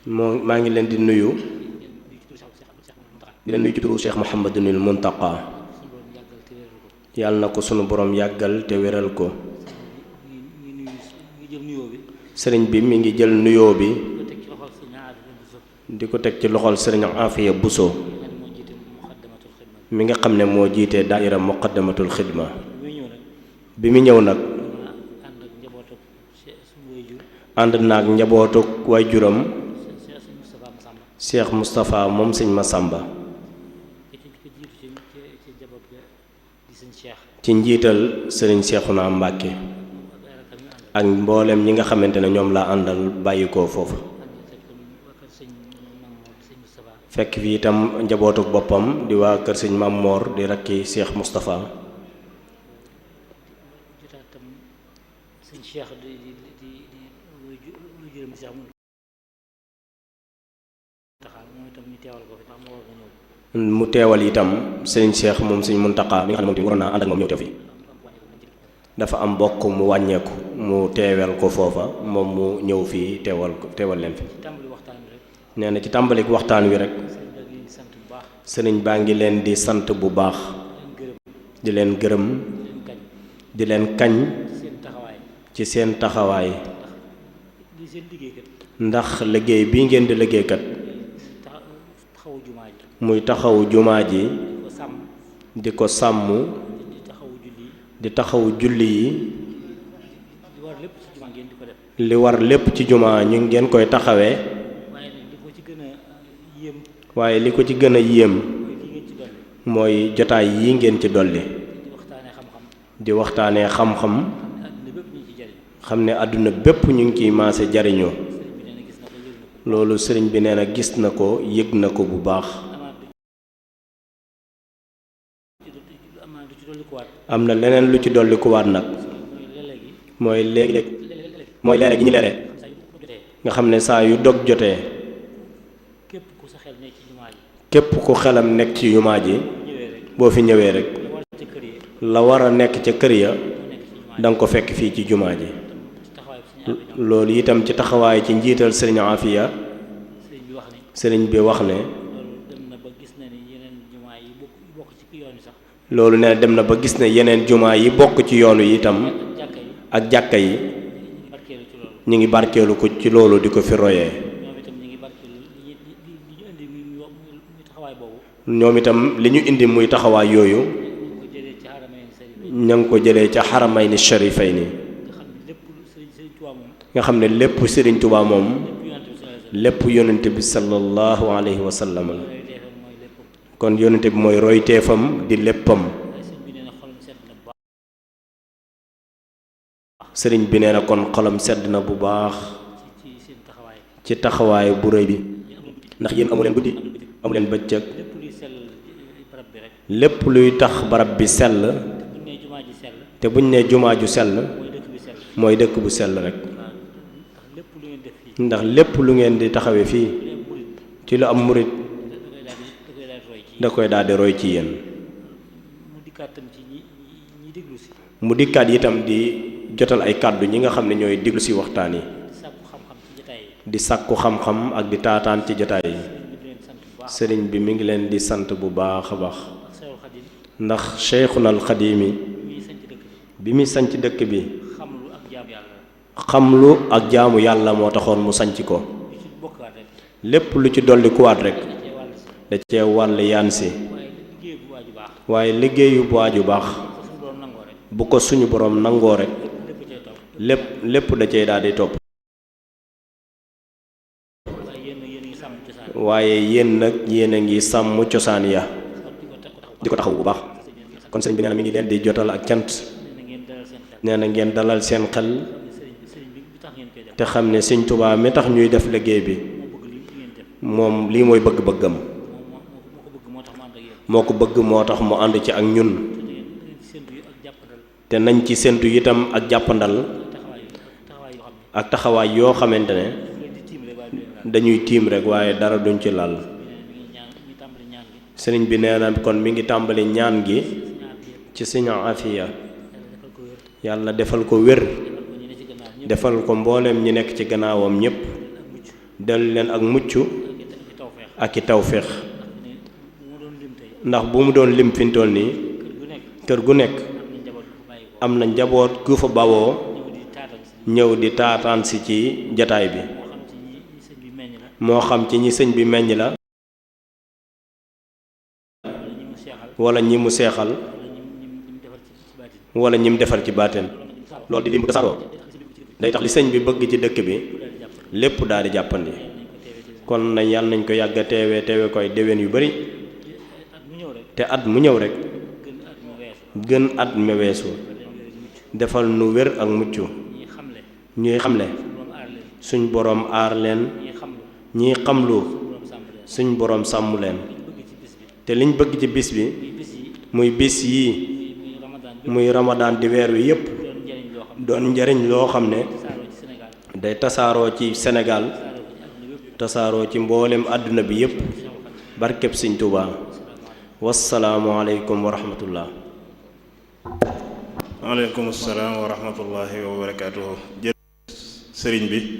maa ngi leen di nuyu di leen nuyu ci turu Cheikh Mouhamadunil Muntaqa yàlla na ko sunu borom yàggal te wéral ko. sëriñ bi mi ngi jël nuyoo bi di ko teg ci loxol sëriñ Afiya Buso mi nga xam ne moo jiite daaira muqaddamatul xidma. bi mu ñëw nag ànd naag njabootuk waajuram Cheikh Moustapha moom sëñ Masamba ci njiital sëriñ Seexuna Mbàkke ak mboolem ñi nga xamante ne ñoom laa àndal bàyyi ko foofu. fekk fi itam njabootuk boppam di waa kër sëñ Mam Moor di rakki Cheikh Moustapha. mu teewal itam sëriñ Cheikh moom sëñ Muntaqa mi nga xam ne moom tamit waroon naa ànd ak moom ñëw teew fi. dafa am mbokk mu wàññeeku mu teewal ko foofa moom mu ñëw fii teewal leen fi. nee na ci tàmbalik waxtaan wi rek sëriñ baa ngi leen di sant bu baax di leen gërëm di leen kañ ci seen taxawaay ndax liggéey bii ngeen di liggéeykat muy taxawu jumaa ji di ko sàmm di taxawu julli yi li war lépp ci jumaa ñu ngeen koy taxawee waaye li ko ci gën a yéem mooy jotaay yi ngeen ci dolli di waxtaanee xam-xam xam ne àdduna bépp ñu ngi ciy maase jariñoo loolu sëriñ bi nee na gis na ko yëg na ko bu baax. am na leneen lu ci dolli ku waat nag mooy léeg-léeg gi ñu leere nga xam ne saa yu dog jotee képp ku xelam nekk ci jumaa ji boo fi ñëwee rek la war a nekk ca kër ya danga ko fekk fii ci jumaa ji. loolu itam ci taxawaay ci njiital sëriñ Afiya sëriñ bi wax ne loolu ne dem na ba gis ne yeneen jumaa yi bokk ci yoonu yi itam ak jàkka yi ñu ngi barkeelu ko ci loolu di ko fi royee. ñoom itam li ñu indi muy taxawaay yooyu ña ngi ko jëlee ca xaramayni sharifayni nga xam ne lépp sëriñ Tuubaa moom lépp yonente bi sallallahu alayhi wa sallam la kon yonente bi mooy royteefam di léppam. sëriñ bi nee na kon xolam sedd na bu baax ci taxawaay bu rëy bi ndax yéen amu leen guddi amu leen bëccëg lépp luy tax barab bi sell te buñ nee jumaa ju sell mooy dëkk bu sell rek ndax lépp lu ngeen di taxawee fii ci lu am murit da koy daal di roy ci yéen. mu dikkaat itam di jotal ay kàddu ñi nga xam ne ñooy diglu si waxtaan yi di sàkku xam-xam ak di taataan ci jotaay yi. sëriñ bi mi ngi leen di sant bu baax a baax ndax Cheikhuna al Xadimi bi muy sanc dëkk bi xamlu ak jaamu yàlla moo taxoon mu sanc ko. lépp lu ci dolli kuwaat rek da cee wàll yaan si waaye liggéeyu bu waaju baax bu ko suñu boroom nangoo rek lépp da cee daal di topp. waaye yéen nag yéen a ngi sàmm cosaan ya di ko taxaw bu baax kon sëriñ bi nee na mi ngi leen di jotal ak cant nee na ngeen dalal seen xel te xam ne sëriñ Tuubaa mi tax ñuy def liggéey bi moom lii mooy bëgg-bëggam moo ko bëgg moo tax mu ànd ci ak ñun te nañ ci séntu itam ak jàppandal ak taxawaay yoo xamante ne dañuy tiim rek waaye dara duñ ci lal. sëriñ bi nee na kon mi ngi tàmbali ñaan gi ci sëriñ Afiya yàlla defal ko wér defal ko mbooleem ñi nekk ci gannaawam ñépp dellu leen ak mucc ak i tawféex ndax bu mu doon lim fi mu toll nii kër gu nekk am na njaboot gu fa bawoo ñëw di taataan si ci jataay bi moo xam ci ñi sëñ bi meññ la wala ñi mu seexal wala ñi mu defar ci baateen loolu di lim tasaaroo day tax li sëñ bi bëgg ci dëkk bi lépp daal di jàppandi kon na yàlla nañ ko yàgg a teewe koy déwén yu bari te at mu ñëw rek gën at me weesu defal nu wér ak mucc ñuy xamle suñ boroom aar leen ñiy xamlu suñ boroom sàmm leen te liñ bëgg ci bis bi muy bis yii muy ramadaan di weer wi yépp doon njariñ loo xam ne day tasaaroo ci Sénégal tasaaroo ci mboolem àdduna bi yépp barkeb Sëñ Tuubaa wassalaamu aleykum wa rahmatullah. waaleykum salaam wa rahmatullahi wa barakaatuhu. Sëriñ bi